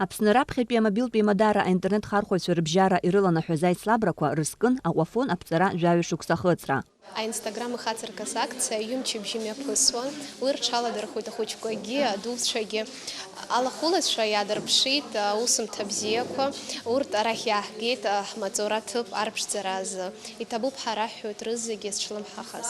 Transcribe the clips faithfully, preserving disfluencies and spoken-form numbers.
Аԥсны раԥхьатәи амобилтә еимадара аинтернет хархәаҩцәа рыбжьара ирыланаҳәоз аицлабрақәа рызкын Аҟәафон аԥҵара жәаҩа шықәса ахыҵра. АИнстаграм ихацыркыз акциа ҩымчыбжьы мҩаԥысуан. Уи рҽаладырхәит ахәыҷқәагьы, адуцәагьы. Алахәылацәа иаадырԥшит аусумҭа бзиақәа. Урҭ арахь иааҳгеит ҳмаҵура ҭыԥ арԥшӡара азы. Иҭабуп ҳәа раҳҳәоит рызегьы зҽлымҳахаз.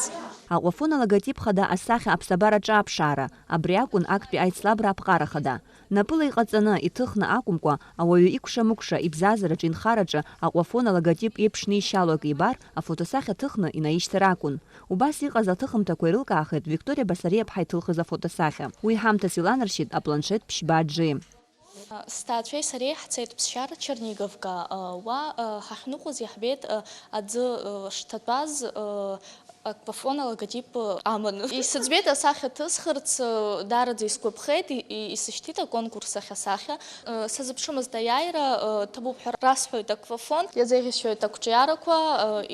Аҟәафон алоготип хада асахьа аԥсабараҿы аԥшаара, абри акәын актәи аицлабра аԥҟара хада. Напыла иҟаҵаны, иҭыхны акәымкәа, ауаҩы икәша-мыкәша ибзазараҿы, инхараҿы Аҟәафон алоготип еиԥшны ишьало акы ибар, афотосахьа ҭыхны инаишьҭыр акәын. Убас иҟаз аҭыхымҭақәа ирылкаахеит Викториа Басариаԥҳа иҭылхыз афотосахьа. Уи ҳамҭас иланаршьеит апланшет ԥшьба аџи. Сҭаацәеи сареи ҳцеит ԥсшьара Черниговка. Уа ҳахьныҟәоз иаҳбеит аӡы шҭатәаз Аквафон алоготип аманы. Исыӡбеит асахьа ҭысхырц, даараӡа исгәаԥхеит, исышьҭит аконкурс ахь асахьа. Сазыԥшымызт аиааира, ҭабуп ҳәа расҳәоит Аквафон, иазеиӷьасшьоит ақәҿиарақәа,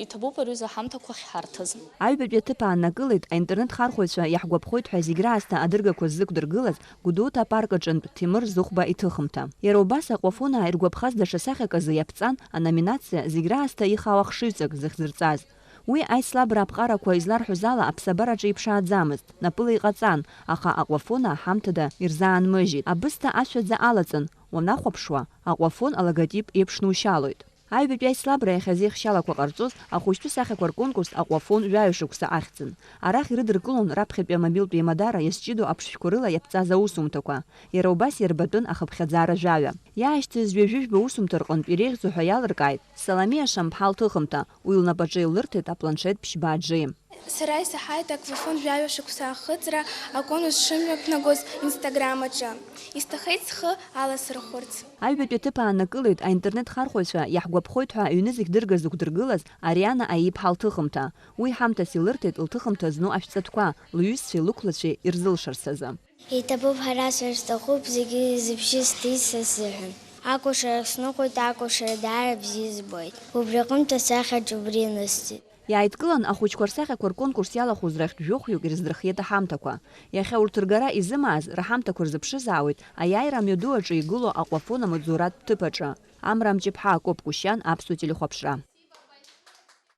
иҭабуп ари аҩыза аҳамҭақәа ахьҳарҭаз. Аҩбатәи аҭыԥ ааннакылеит аинтернет хархәаҩцәа иаҳгәаԥхоит ҳәа зегь раасҭа адыргақәа ззықәдыргылаз Гәдоуҭа апарк аҿынтә Ҭемыр Зыхәба иҭыхымҭа. Иара убас Аҟәафонаа иргәаԥхаз даҽа сахьак азы иаԥҵан аноминациа Зегь раасҭа ихаау ахшыҩҵак зыхьӡырҵаз. Уи аицлабра аԥҟарақәа изларҳәоз ала аԥсабараҿы иԥшааӡамызт, напыла иҟаҵан, аха Аҟәафона ҳамҭада ирзаанмыжьит. Абысҭа ашәаӡа алаҵан, уанахәаԥшуа, Аҟәафон алоготип еиԥшнушьалоит. Аҩбатәи аицлабра иахьазеихшьалақәа ҟарҵоз ахәыҷтәы сахьақәа рконкурс Аҟәафон жәаҩа шықәса ахьӡын. Арахь ирыдыркылон раԥхьатәи амобилтә еимадара иазҷыдоу аԥшшәқәа рыла иаԥҵаз аусумҭақәа. Иара убас иарбатәын ахыԥхьаӡара жәаҩа. Иаашьҭыз ҩажәи жәба усумҭа рҟынтә иреиӷьӡоу ҳәа иалыркааит Саламиа Шамԥҳа лҭыхымҭа, уи лнапаҿы илырҭеит апланшет ԥшьба аџи. Сара исаҳаит Аквафон жәаҩа шықәса ахыҵра, аконкурс шымҩаԥнагоз Instagram аҿы. Исҭахеит схы аласырхәырц. Аҩбатәи аҭыԥ ааннакылеит аинтернет хархәаҩцәа иаҳгәаԥхоит ҳәа аҩны зегь дыргазықәдыргылаз Ариана Аиԥҳа лҭыхымҭа. Уи ҳамҭас илырҭеит лҭыхымҭа зну ашәҵатәқәа, лҩызцәеи лықәлацәеи ирзылшарц азы. Иҭабуп, ҳара сара сҭахуп зегьы зыбжьы сҭиз са сзыҳәан. Акәашара сныҟәоит, акәашара даара бзиа збоит. Убри аҟынтә асахьаҿ убри анысҵеит. Иааидкылан ахәыҷқәа рсахьақәа рконкурс иалахәыз рахьтә жәохәҩык ирыздырхиеит аҳамҭақәа. Иахьа урҭ ргара изымааз раҳамҭақәа рзыԥшызаауеит аиааира амҩаду аҿы игылоу Аҟәафон амаҵзуратә ҭыԥ аҿы. Амра Амҷыԥҳа, Акоп Кушьан, Аԥсуа телехәаԥшра.